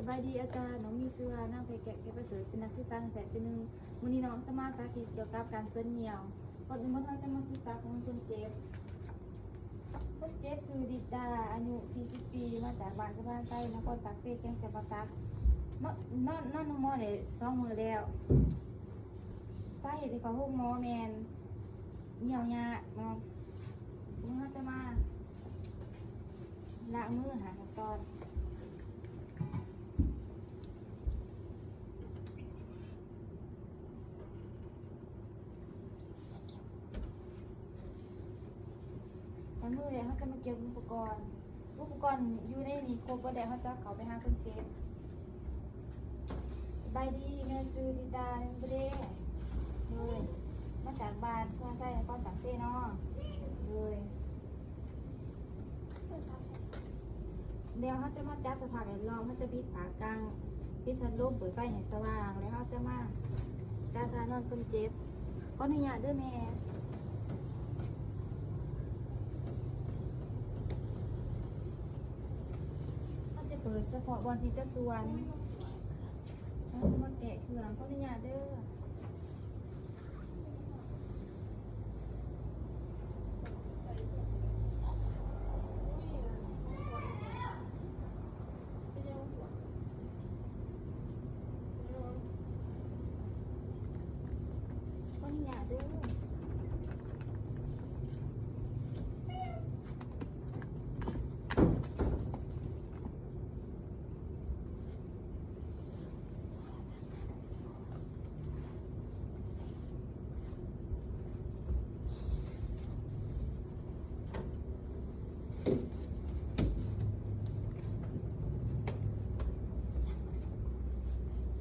ສະບາຍດີອາຈານ, ນ້ອງມີຊື່ວ່ານາງ ແພແກະ ແພປະເສີດ, ເປັນນັກສຶກສາແພດປີໜຶ່ງ. ມື້ນີ້ນ້ອງຈະມາສາທິດກ່ຽວກັບການສວນຍ່ຽວ. ກ່ອນອື່ນໝົດ ເຮົາຈະມາສຶກສາຂໍ້ມູນຄົນເຈັບ. ຄົນເຈັບຊື່ ດິດດາ ອາຍຸສີ່ສິບປີ ມາຈາກບ້ານສະພານໄຊ ນະຄອນປາກເຊ ແຂວງຈຳປາສັກ. ນອນ ນອນ ນອນໂຮງໝໍໄດ້ສອງມື້ແລ້ວ. ສາເຫດທີ່ເຂົ້າໂຮງໝໍແມ່ນຍ່ຽວຍາກເນາະ. ມື້ນີ້ເຮົາຈະມາລ້າງມື ຫ້າຂັ້ນຕອນ. ລ້າງມືແລ້ວ ເຮົາຈະມາກຽມອຸປະກອນ. ອຸປະກອນຢູ່ໃນນີ້ຄົບເບິດແລ້ວ ເຮົາຈະເຂົ້າໄປຫາຄົນເຈັບ. ສະບາຍດີ, ແມ່ຊື່ ດິດດາ ແມ່ນບໍ່ເດ? ໂດຍ. ມາຈາກບ້ານສະພານໄຊ ນະຄອນປາກເຊເນາະ. ໂດຍ. ແລ້ວເຮົາຈະມາຈັດສະພາບແວດລ້ອມ, ເຮົາຈະປິດຝາກາງ, ປິດພັດລົມ, ເປີດໄຟໃຫ້ສະຫວ່າງ, ແລ້ວເຮົາຈະມາຈັດທ່ານອນຄົນເຈັບ. ຂໍອະນຸຍາດເດີແມ່. ເຮົາຈະເປີດສະເພາະບ່ອນທີ່ຈະສວນ. ເຮົາຈະມາແກະເຄື່ອງ. ຂໍອະນຸຍາດເດີ.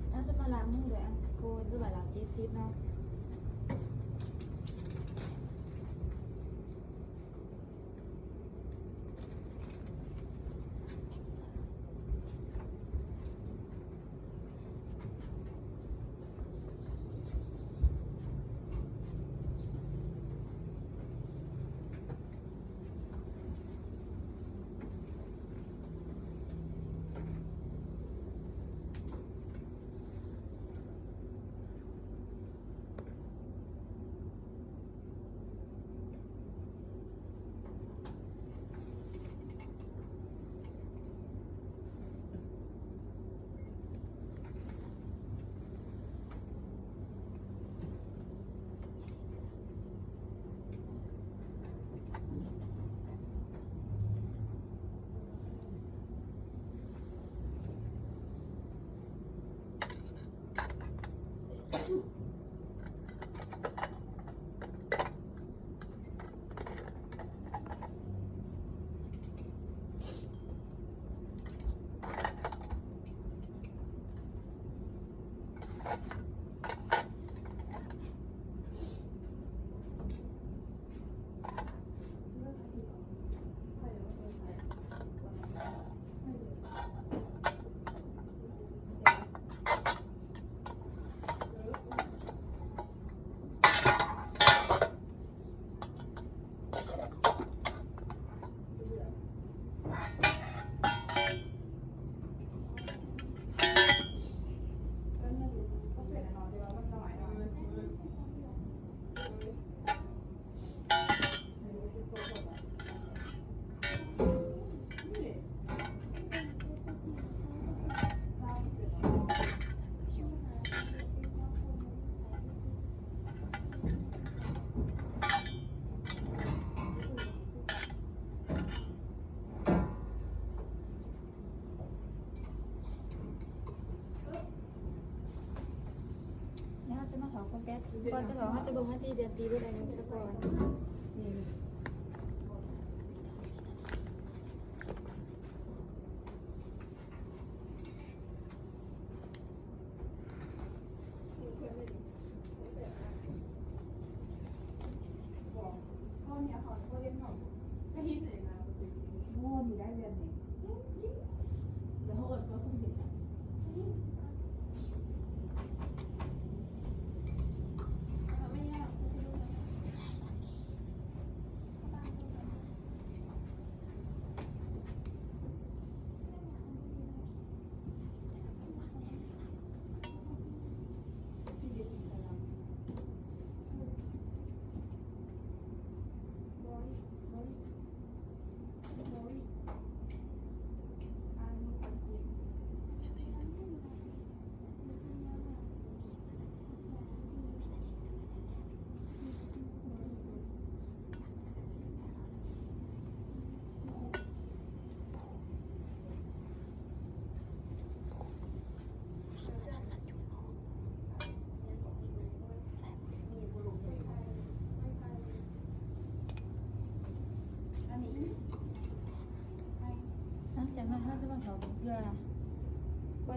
ເຮົາຈະມາລ້າງມືດ້ວຍແອລກໍຮອລ ຫຼືວ່າເຫຼົ້າເຈັດສິບເນາະ. ແລ້ວເຮົາຈະມາເຂົ້າຄວາມແປດ ກ່ອນຈະເຂົ້າ ເຮົາຈະເບິ່ງວັນທີເດືອນປີເບິດອາຍຸຊະກ່ອນ.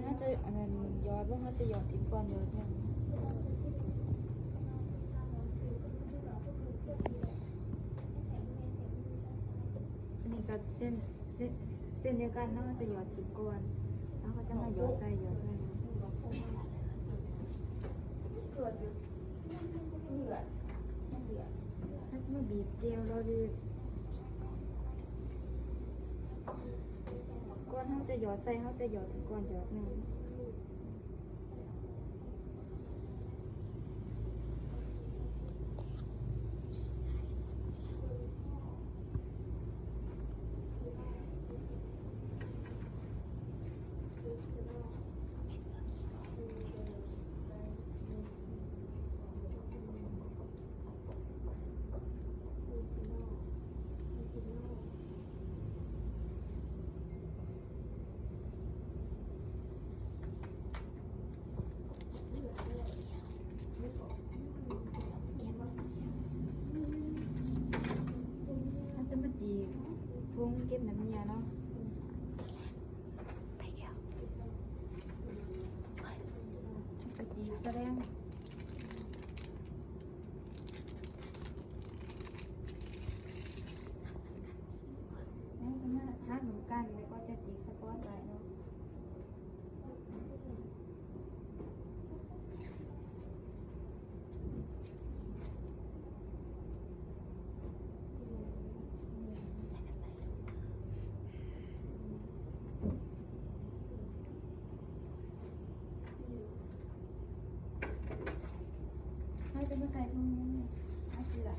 ເຮົາຈະ ອັນນັ້ນ ຫຍອດ ຫຼືເຮົາຈະຫຍອດອີກກ່ອນຫຍອດໜຶ່ງ? ອັນນີ້ກໍເຊັ່ນ ເຊັ່ນ ເຊັ່ນດຽວກັນເນາະ ເຮົາຈະຫຍອດຖິ້ມກ່ອນ ແລ້ວເຮົາກໍຈະມາຫຍອດໃສ່ ຫຍອດໃສ່ ເຮົາຈະມາບີບເຈວລອລີດ ກ່ອນເຮົາຈະຫຍອດໃສ່ ເຮົາຈະຫຍອດກ່ອນຫຍອດໜຶ່ງ. ເຮົາຈະມາຈີບຖົງເກັບນ້ຳເຫຍື້ອເນາະ ໄປແລ້ວ ໄປຈີບສະແດງ. ຍັງສາມາດຫັກນຳກັນ ແລ້ວກໍຈະຈິກສະປອດໄດ້ເນາະ. ເຮົາຈະມາໃສ່ຖົງຍັງນີ້ ເອົາຊິລະ.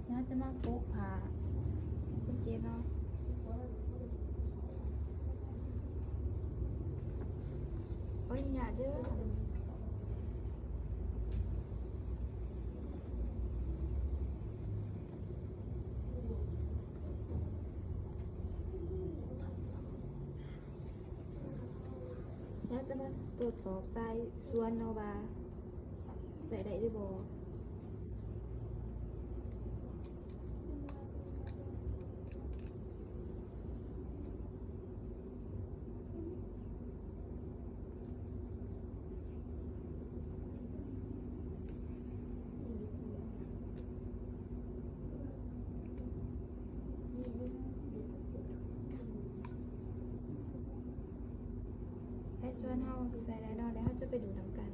ເຮົາຈະມາປົກຜ້າໃຫ້ຄົນເຈັບເນາະ. ຂໍອະນຸຍາດເດີ. ແລ້ວຈະມາກວດສອບສາຍສ່ວນເນາະວ່າໃຊ້ໄດ້ຫຼືບໍ່. ໃສ່ສ່ວນເຮົາໃສ່ໄດ້ເນາະ ແລ້ວເຮົາຈະໄປດູດນຳກັນ. ເ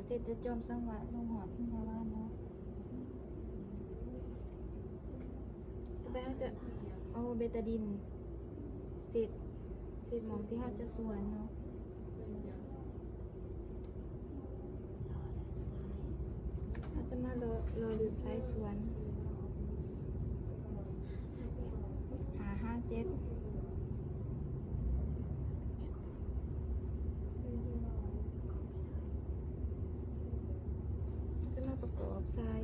ເຊັດແຕ່ຈອມສັງວາດລົງຮອດພິມພະວານເນາະ. ຕໍ່ໄປເຮົາຈະເອົາເບຕາດິນເຊັດ ເຊັດໝ່ອງທີ່ເຮົາຈະສວນເນາະ. ເຮົາຈະມາຫຼໍ່ ຫຼໍ່ລຶບສາຍສວນ ຫ້າຫາເຈັດ ຈະມາປະກອບສາຍ.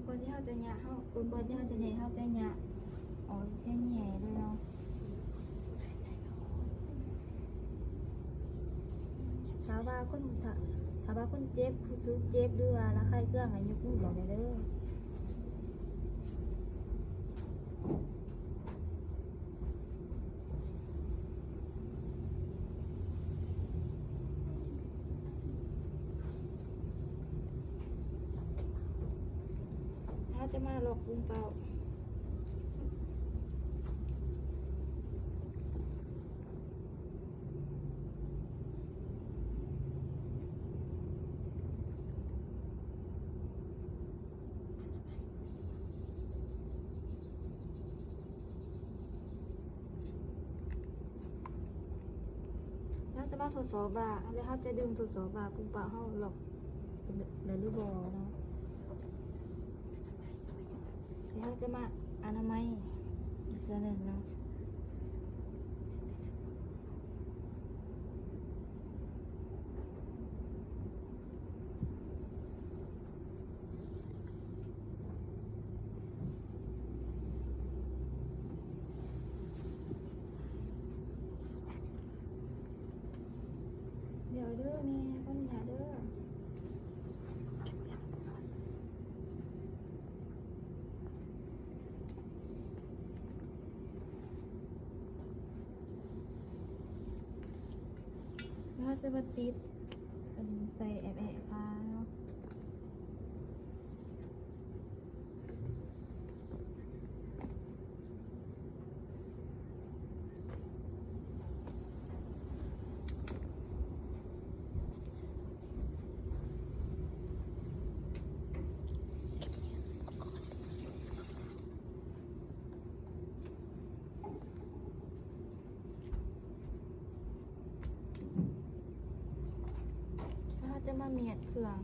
ກ່ອນທີ່ເຮົາຈະຫຍະ ເຮົາ ເອີ ກ່ອນທີ່ເຮົາຈະແຫຍ່ ເຮົາຈະຫຍະອອກແຜ່ນໃຫຍ່ເລີຍເນາະ. ຖ້າວ່າຄົນ ຖ້າ ຖ້າວ່າຄົນເຈັບ ຮູ້ສຶກເຈັບ ຫຼືວ່າລະຄາຍເຄືອງ ໃຫ້ຍົກມືບອກໄດ້ເດີ. ເຮົາຈະມາລັອກປຸງເປົ້າ. ເຮົາຈະມາທົດສອບວ່າ ແລ້ວເຮົາຈະດຶງທົດສອບວ່າປຸງເປົ້າເຮົາລັອກໄດ້ຫຼືບໍ່ເນາະ. ແລ້ວເຮົາຈະມາອະນາໄມອີກເທື່ອໜຶ່ງເນາະ. ດຽວເດີແມ່ ຂໍອະນຸຍາດເດີ. ເຮົາຈະມາຕິດ ເປັນໃສ່ແອບແອະຂາເນາະ. ເຮົາຈະມາມຽດເຄື່ອງ.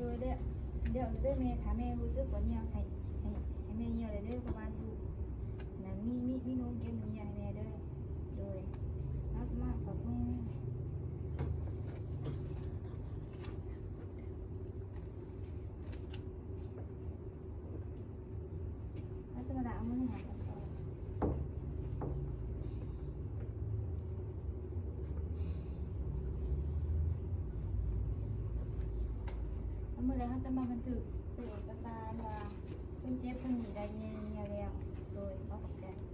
ໂດຍ ດຽວ ດຽວເດີແມ່ ຖ້າແມ່ຮູ້ສຶກວ່າຍ່ຽວໃຫ້ ໃຫ້ ໃຫ້ແມ່ຍ່ຽວເດີ ເພາະວ່າລູກນັ້ນມີ ມີ ມີນົມເກັບນ້ຳຍ່ຽວໃຫ້ແມ່ເດີ. ໂດຍ ເຮົາສາມາດເຂົ້າໂຮງ ເຮົາຈະມາລະເອົາມືຫາກັນກ່ອນ. ເອົາມືແລ້ວເຮົາຈະມາບັນທຶກໃສ່ເອກະສານວ່າຄົນເຈັບຄົນນີ້ໄດ້ແຍ່ແລ້ວ. ໂດຍ ຂໍຂອບໃຈ.